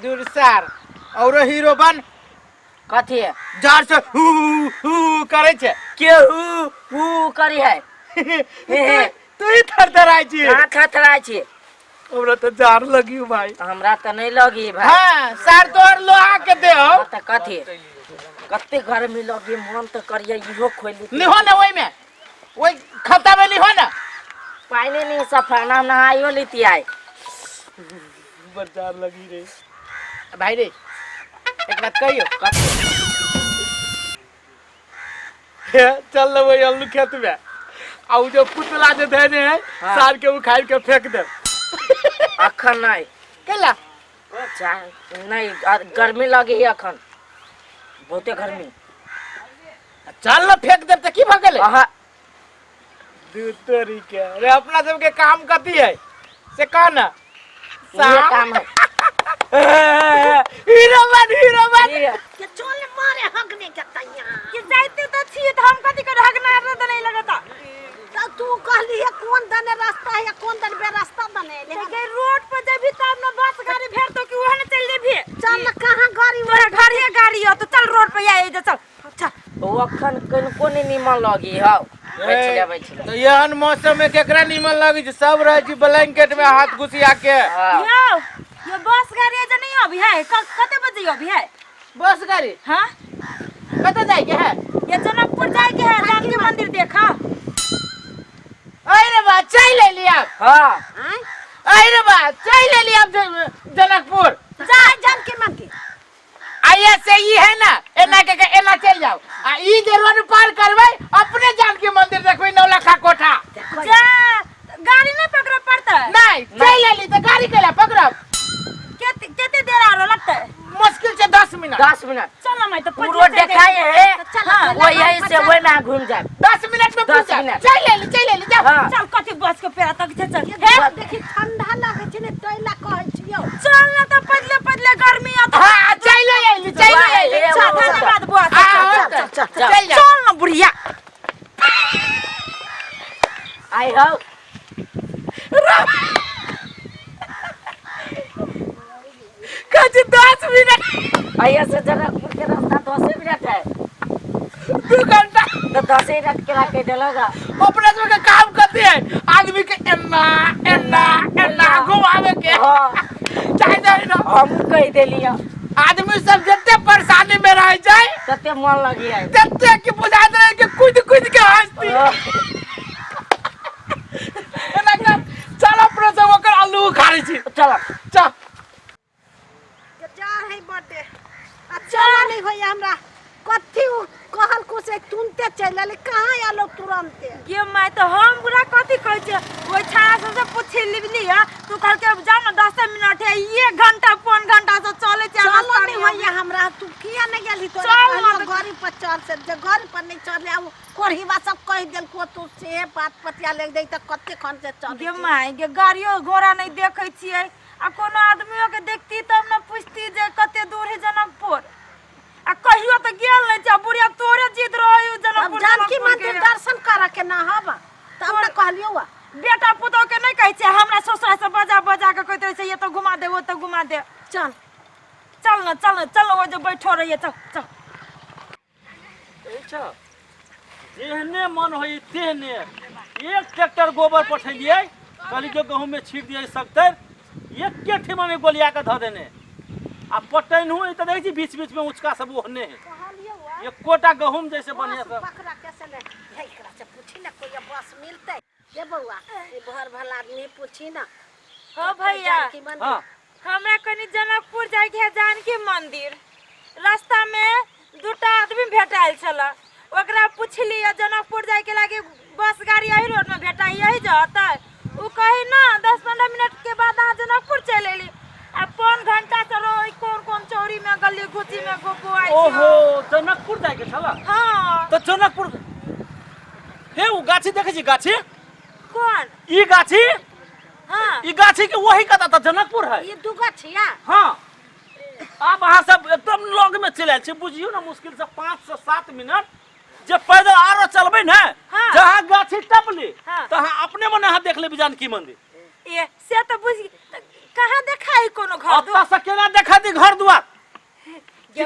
दूर सार औरो हीरो बन। कथी है? जार से हू हू करै छै। के हु हु करी है? तू ही थरथराइ छी। कहाँ थरथराइ छी? हमरा तऽ जार लगी भाई। हमरा तऽ नहीं लगी भाई। हाँ सार तोहर लोहा के दे हो। तऽ कथी कते गर्मी लगी, मन तऽ करिए इहो खोलि ली। लिहो ना ओहि में, ओहि खत्ता में लिहो ना। पानि नहीं सफा ना नहाइयो लेती आइ। बड़ जार लगी रे भाई रे। एक बात कहियो? कथी? हे, चल लेबै अल्लू खेत में आ उ जो पुतला जे धैने है। हाँ। सार के उखाड़ के फेंक दे। अखन नहीं। केला? चाह नहीं, गर्मी लगी है अखन बहुते गर्मी। चल ना फेंक दे तऽ की भऽ गेलै? अहाँ दू तोरी के रे, अपना सबके काम कथी है से कह ना। इहे काम है। हीरो बन, हीरो बन। के चल मारे हगने के तैया। कि जाइते त छियै त हम कथी कर हगना त नहीं लगता। त तू कहली है कोन दने रास्ता है या कोन दने बेरास्ता बने ले। के रोड पर जेबी तब न बस गाड़ी भेटतो कि ओहने चल जेबी? चल न, कहाँ गाड़ी? तोरा घरे गाड़ी हो तो चल रोड पे आइ जे चल चल। ओ अखन कनिको नहीं नीमन लगी हौ। बैठ ले, बैठ ले। तऽ एहन मौसम में केकरा नीमन लगै छै? सब रहै छै ब्लैंकेट में हाथ घुसिया के। हाँ। यो यो बस गाड़ी जे नहीं अभी है, कते बजे अभी है बस गाड़ी? हाँ। कतऽ जाय के है? ये जनकपुर जाए के है, जानकी मंदिर देखा। अरे बा चल ले लिया। हाँ। आँय? अरे बा चल ले लिया जनकपुर। जा जानकी मंदिर। आइए से ई है ना, एना के के एना चल जाओ आ ई जे रोड पार करबै अपने जानकी मंदिर देखबै, नौलखा कोठा। जा गाड़ी नहीं पकड़े पड़ता है? नहीं, चल लेली तऽ गाड़ी केला पकड़ब? केते केते देर आरो लगता है? मुश्किल से 10 मिनट। 10 मिनट। चल ना मैं तो पूरो देखाए है। चल। हाँ। वो यही से वही में घूम जाए। 10 मिनट में 10 पहुंच मिनट। चल लेली, चल लेली जा। हाँ। चल कथी बस के पेड़ा तक छै, चल। हे देखी ठंडा लागे छै ने तैला कहै छियौ। चल ना तो पदले पदले गर्मी आता। हाँ चल लेली, चल लेली। ए, चल वो- धन्यवाद बुआ। हाँ, चल चल चल चल चल जा। चल ना बुढ़िया। आई हो। कथी 10 मिनट? आइए से जनकपुर के रास्ता 10 मिनट है। 2 घंटा। तो 10 मिनट के लाके डलोगा। अपना सबके काम कथी है? आदमी के एना एना एना घुमावे के। हाँ। चाहे जाए ना। हम कह देलिया। आदमी सब जते परेशानी में रह जाए तते मन लगी है। तते कि बुझाइत रहे कि कूद कूद के हंसती। एना कर चल अपना सब ओकर आलू उखाड़ै छी। चल। चल। के जा है बर्थडे आ चल नहीं होइया हमरा। कथी उ कहल कुछ तुरंते चलि एलै, कहाँ आलो तुरंते? गे my, तो हम बुरा कथी कहै छै? ओइ छाया सबसे पूछि लेबली है तू कहलके जा ना 10 मिनट है, 1 घंटा पौन घंटा से चलै छै। चलो रास्ता नहीं में। होइया हमरा। तू किया नहीं गेली? तो चल ना तऽ- गाड़ी पर चढ़ से जे गाड़ी पर नहीं चढ़ले आ कोढ़ीबा सब कहि देलको, तू से बात पतिया ले दे तऽ कते खन से चल। गे my गे, गाड़ियो घोड़ा नहीं देखै छियै आ कोनो आदमियो के देखती तब ने पूछती जे कते दूर है जनकपुर। आ कहियो तऽ गेल नहीं छै बुढ़िया, तोरे जिद रहै अब जनकपुर जानकी जनकपुर मंदिर के। दर्शन करे के ना हब तब ने कहलियौ आ। बेटा पुतोह के नहीं कहै छै, हमरा ससुरा से बजा बजा के कहैत रहै छै ये तो घुमा दे, वो तो घुमा दे। चल। चल ना, चल ना, चल ना, वो जो बैठो रहिए, चल चल। अच्छा जेहने मन होई तेहने। एक ट्रैक्टर गोबर पठेलियै, कहली जो गहूम में छीट दियै सकतै, एके ठिमा में गोलिया के धऽ देने आ पटैनहु तऽ देखै छी बीच बीच में ऊँचका सब ओहने है। कहलियौ आ एकोटा गहूम जैसे बढ़िया बस से पकड़ा कैसे ले हे, एकरा से पूछी ना कोई बस मिलतै। ये बौआ, ये भर भला आदमी पूछी ना। हो भैया। जानकी मंदिर। हाँ। हमरा कनी जनकपुर जाइके है जानकी मंदिर। रास्ता में दूटा आदमी भेटायल छल, ओकरा पुछलियै जनकपुर जाइके लागी बस गाड़ी यही रोड में भेटाइ यही जतै? उ कही ना 10-15 मिनट के बाद अहाँ जनकपुर चलि एली आ पौन घंटा से रोई कोन कोन चौरी में गली घुची में गोपुआइ छी। ओहो, जनकपुर जाइके छल? हाँ। तऽ जनकपुर हे उ गाछी देखै छी गाछी? कोन? ई गाछी। हाँ। ई गाछी के वही कता तऽ जनकपुर है। ई दूगो छिया। हाँ, आब अहाँ सब एकदम लग में चलि आयल छी, बुझियौ ने मुश्किल से 5 से 7 मिनट जे पैदल आरो चलबै ने। हाँ। जहाँ गाछी टपली हाँ। तहाँ अपने मने अहाँ देख लेबै जानकी मंदिर। ए से तऽ बुझ तऽ कहाँ देखाई कोनो घर दुआर? ओतऽ से केना देखा दी घर दुआर? गे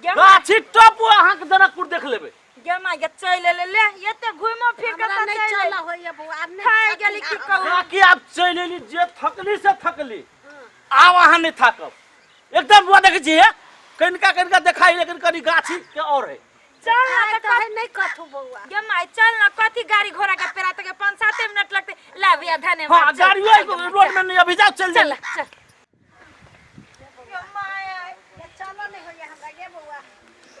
गे गाछी टपू, अहाँके जनकपुर देख लेबै। गे माय गे, चलि एलै ले, एते घुमो फिर के हमरा तऽ नहीं चलि चल एलै। होइए बौआ, आब नहीं थाकि गेली की कहू? काकी आब चलि एली, जे थकली से थकली, आब अहाँ नहि थाकब एकदम। बुआ देखै छियै, कनिका कनिका देखाइ, लेकिन कनि गाछी के और है। चल ना। आइ तऽ तऽ है नहीं कथू बौआ। गे माय, चल ना, कथी गाड़ी घोड़ा के पेरा तक 5-7 मिनट लगते। ला भैया, धन्यवाद। हाँ, चल, गाड़ियो चल गे माय, रोड में नहीं अभी, जाओ, चल चल चल चल गे my. ये चलो नहीं होइए हमरा गे बौआ।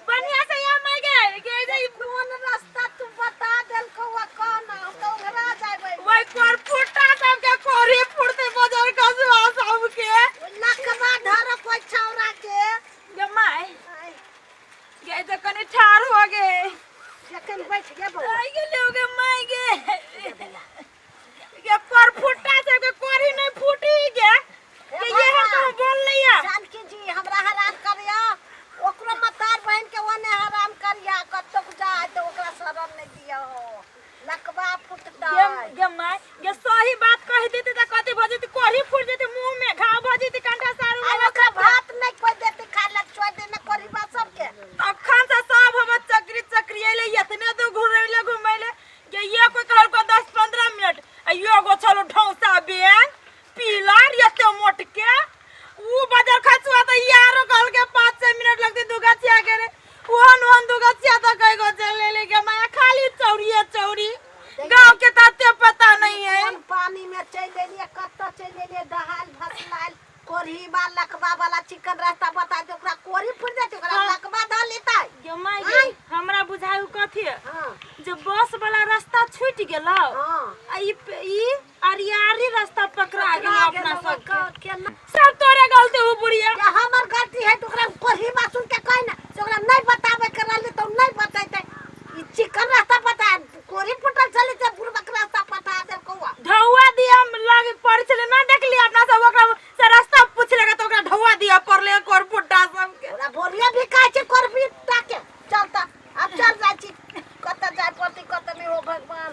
बढ़िया से यहाँ माय गे गे जे। कोन रास्ता तू बता देलकौ आ कौन, हम तऽ ओंघरा जाबै। वही कोर फुटा सबके कोरी फुटते बजार कसुआ सबके। लकवा धर कोई छौरा के। गे माय। आइ, गे तो कनी ठार हो गे। जखन बैठ गे बौआ। आई गेलो गे माय गे। गे कोर फुटा सबके कोरी नहीं फूटी गे। गे ये हम तो बोल लिया। जानकी जी हमरा हरान करिया, ओकरो मतार बहन के ओने हरान करिया, कतौ जाय तऽ ओकरा शरण नहीं दिया हो, लकवा फुटतै। गे गे my गे, सही बात कह देते त कथी भ जेते? कोरी फूट जेते, मुंह में घाव भ जेते, कंठा सारू। आ ओकरा भात नहीं कोई देते खाय लए, छोड़ देने कोरीबा सबके। अखन से सब हम चक्री चक्री अइले, एतने दूर घुरैले घुमैले गे। ये कोई कहल को 10-15 मिनट आ यो गो चलो ढौसा बेंग पीलर एते मोट के ऊ बाजार खचुआ त यारो कहल के 5-6 मिनट लगते दू गछिया के रे। ओहन ओहन दू गछिया त कई गो चल ले के माया, खाली चौड़िए चौड़ी, गांव के ताते पता नहीं है। कोन पानी में चलि एलियै, कतऽ चलि एलियै, दहाल भसलायल कोढ़ीबा लकवा वाला चिकन रास्ता बता दे, ओकरा कोढ़ी फुटि जेतै, ओकरा हाँ। लकवा धऽ लेतै। गे माय गे। आँय? हमरा बुझाइ कथी है? हाँ। जे बस वाला रास्ता छूट गेलौ हाँ। आ ई ई अरियारी रास्ता पकड़ा गेल पकड़ा अपना गेलौ, सबके। केना सब तोरे गलती हो बुढ़िया। जे हमर गलती है तऽ ओकरा कोढ़ीबा सुन के कहि ने से ओकरा नहीं बताबे के रहलै तऽ ओ नहीं बतेतै। ई चिकन रास्ता बता, कोढ़ी फुटल चलै छै, बुढ़बक रास्ता पठा देलकौ। ढौआ दिया लग पड़ छले ना, देखली अपना सब ओकरा से रास्ता पूछ लेगा तो ओकरा ढौआ दिया पड़ले कोर फुटा सबके। ओकरा बोलिए भी कहै छै कोढ़ी टाके चलता। आब चल जाइ छी, कतऽ जाय पड़तै कतऽ नहि, हो भगवान।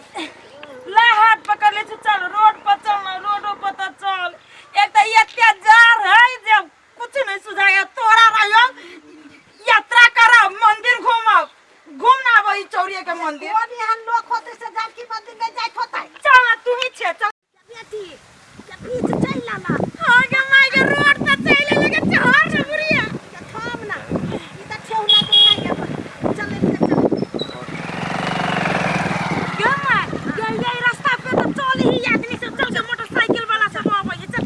ला हाथ पकड़ ले छी, चल रोड पर चल ना, रोडो पर तो चल। एक तो एते जार है जे कुछ नहीं सुझाया। तोरा रहियो यात्रा करब, मंदिर घूमब, घूम ना आबो ई चौरिया के मंदिर। कोन एहन लोक होतै से जानकी मंदिर नहि जाइत होतै? चल ना, तू ही छे, चल। बेटी के बीच चलि आना। हाँ गे माय गे, रोड पर चले लगे चढ़ ना बुढ़िया। के थाम ना, ई तऽ ठेहुना दुखाइ गेल। चल चल गे माय गे, ये रास्ता पे तो चल ही आदमी सब चल के, मोटरसाइकिल वाला सब आबै है। चल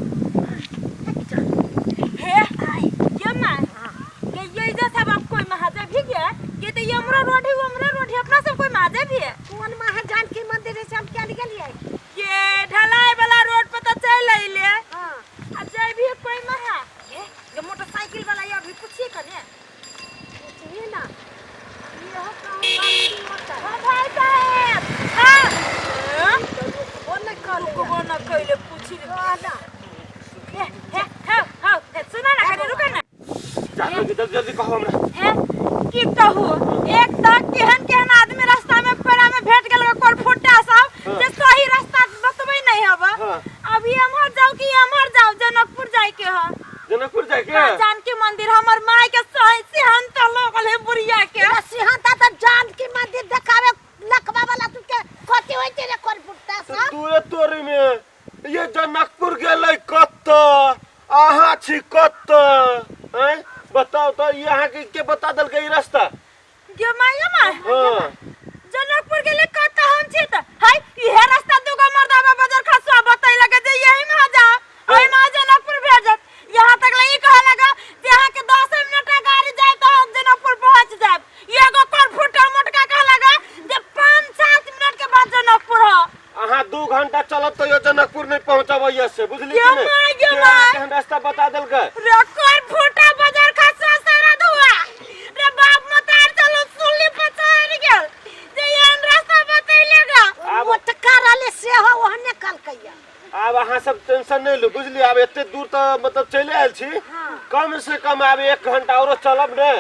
हे गे माय गे, ये जे सब अब कोई महादेव भी गया ये तो ये हमरा रोड है, वो हमरा रोड है, अपना सब कोई महादेव भी है। कोन महा जानकी मंदिर है से हम क्या गेलियै? ये ढलाई वाला रोड पर तो चल अइले। हाँ। आ जाय भी कोई महा ये ये मोटरसाइकिल वाला ये अभी पूछिए कने। पूछिए ना, इहो कहूँ गलती होतै। हाँ भाई साहब, हाँ वो नहि करै। रुकबो न कैले, पूछी ले। कह ना। हे हे हे हाँ हे, सुना ना कने, रुका ना। जल्दी जल्दी जल्दी कहू हमरा। हे की कहू, एक तऽ केहन केहन आदमी रास्ता में पेड़ा में भेट गेल कोरफुटा सब जे सही रास्ता बतबै नहीं हब। हाँ। अभी एम्हर जाऊ कि एम्हर जाऊ? जनकपुर जाय के ह। जनकपुर जाके? हाँ, जानकी मंदिर, हमर माय के सही सिहन तो लगल है बुढ़िया के। सिहंता तऽ जानकी मंदिर देखावे लखवा वाला तू के कथी होइ छै रे कोरफुटा सब? तोरे तोरे में ये जनकपुर गेलै कतऽ, अहाँ छी कतऽ? हैं, बताउ तऽ, ई अहाँके के बता देलकै ई रास्ता? गे माय गे माय। हाँ। जनकपुर गेले कतऽ, हम छी तऽ हाय इहे रास्ता दूगो मर्दाबा बाजार खसुआ बतैलक जे यही में जाओ, ओहि में जनकपुर भेजत। यहाँ तक ले ई कहे लगा जे अहाँ के 10 मिनट गाड़ी जाए तो हम जनकपुर पहुंच जाएब। एगो कोर फुटा मोटका कहे लगा जे 5-7 मिनट के बाद जनकपुर ह। अहाँ 2 घंटा चलब तैयो जनकपुर नहीं पहुंचब से, बुझली कि गे नहीं? माय, गे के माय। अहाँके एहन रास्ता बता देलकै? रे कोर फुटा बाजार खसुआ सारा धुआ रे बाप मतार, चलो सुनली पचार गेल जे एहन रास्ता बतैलेगा। मोटका रहलै सेहो ओहने कहलकैया। आब अहाँ सब टेंशन नहीं लू, बुझली? आब एते दूर तऽ मतलब चलि आयल छी, कम से कम आब 1 घंटा औरो चलब ने।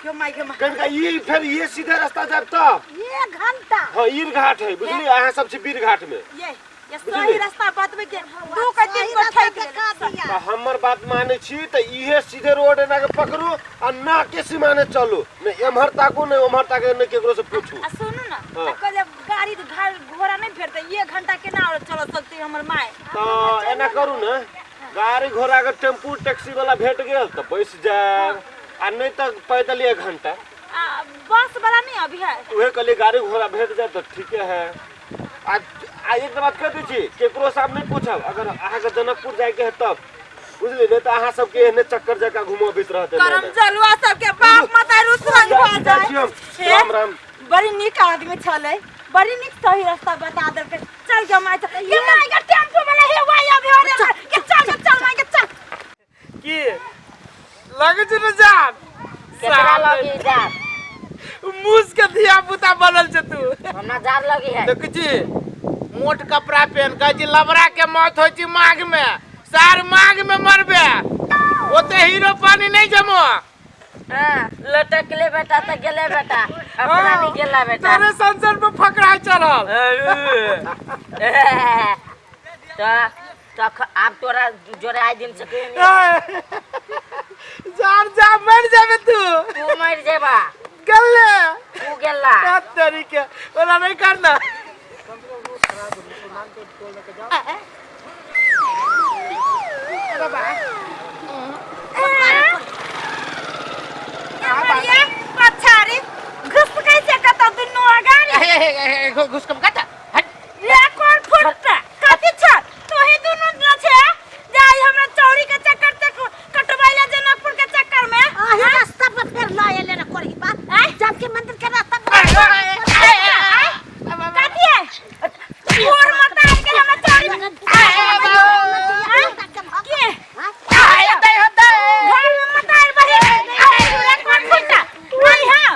क्यों माय गे माय? कनिका ई फेर ये सीधे रास्ता जायब तब 1 घंटा। हाँ, ईर घाट है, बुझली? अहाँ सब छी वीर घाट में। ये ये सही रास्ता बतबै के दू के तीन को ठकि का दिया तऽ हमर बात मानै छी तऽ इहे सीधे रोड एना के पकड़ू आ ना के सीमाने चलू, ने एम्हर ताकू ने ओम्हर ताकू, ने केकरो से पूछू। आ सुनू ना। हाँ। आ कहलियै गाड़ी घर घोड़ा नहीं भेटतै, एक घंटा केना और चल सकतै हमर माय? तऽ एना करू ने, गाड़ी घोड़ा के टेम्पू टैक्सी वाला भेट गेल तऽ बैस जायब, आ नहीं तऽ पैदल एक घंटा। आ बस वाला नहीं अभी है? उहे कहलियै गाड़ी घोड़ा भेट जाए तऽ ठीके है। आ आ एक बात कह दै छी, केकरो से आब नहीं पूछब, अगर अहाँके जनकपुर जायके है तब बुझली, नहीं तऽ अहाँ सबके एहने चक्कर जकाँ घुमबैत रहतै। करम जलुआ सबके बाप माता रुसवन भऽ जाइ जाय छी हम। राम राम। बड़ी नीक आदमी छलै, बड़ी नीक सही रास्ता बता देलकै। चल गे माय, चल गे माय गे, टेम्पू वाला हे वाई अभी हो रे के, चल गे चल माय गे चल। की लगै छै ने जान? केकरा लगी जाड़? मूस के धिया पुता बनल छै तू। हमरा जाड़ लगी है? देखै छी मोट कपड़ा पहन, कहै छी लबड़ा के मौत होइ छै माघ में, सार माघ में मरबे, ओते हीरो पानी नहीं जमो। हाँ, लटकले बेटा तऽ गेले बेटा, अपना नहीं गेला बेटा। तोरे संसद में फकरा चढ़ल। तऽ तख आब तोरा जोरे आइ दिन से कहियो नहीं। जान जा, मर जाबे तू। तू मर जेबा। गल्ले तू गेला। बात तरीके ओना नहीं करना। ये पछाड़ी घुस कैसे कतौ दुनू अगाड़ी घुस कम कता हट। ये कोन फुटता कथी छ? तोही दुनू न छे जाई हमरा चौरी के चक्कर तक कटबैले जनकपुर के चक्कर में। आही रास्ता पर फेर लऽ एले रे कोरी बा, जानकी मंदिर के रास्ता पर। कथी है और मत आइ के हमरा चौरी में के घर में मत आइ बही रे कोन फुटता नहीं। हां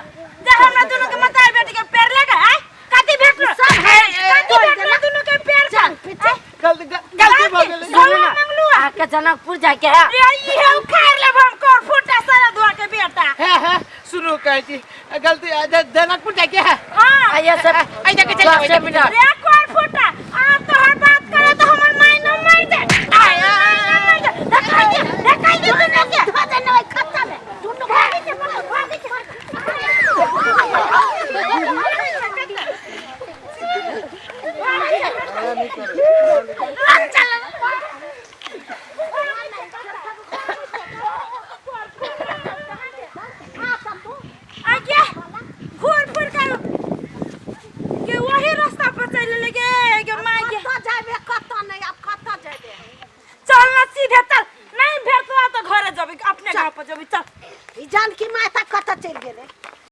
जा, हमरा दुनू के मत आइ बेटी के पैर लगा। आइ कथी भेटलो? कथी भेटलो दुनू के पैर? चल पीछे। गलती गलती भऽ गेलै। सुनू ना, अहाँके जनकपुर जाके है? रे इहे उखाड़ लेब हम कोर फुटा सारा दुआ के बेटा। है है, सुनू, कहै छी गलती जनकपुर जाके है? हां। आइए सब। आइ जाके चल 10 मिनट। रे कोर फुटा, आ तोहर बात करे तो हमर माय न मर जाए, आय न मर जाए। देखाई दे, देखाई दे दुनू के। धो देने ओहि खत्ता में दुनू भागी के, भागी के। आगे घूर फुर कर के वही रास्ता पर चल ले गे गे माय गे। कतऽ जाबे कतऽ नहीं, आब कतऽ जाबे? चल ना सीधे चल, नहीं भेटलो तो घरे जबी, अपने गांव पर जबी, चल। ई जानकी माय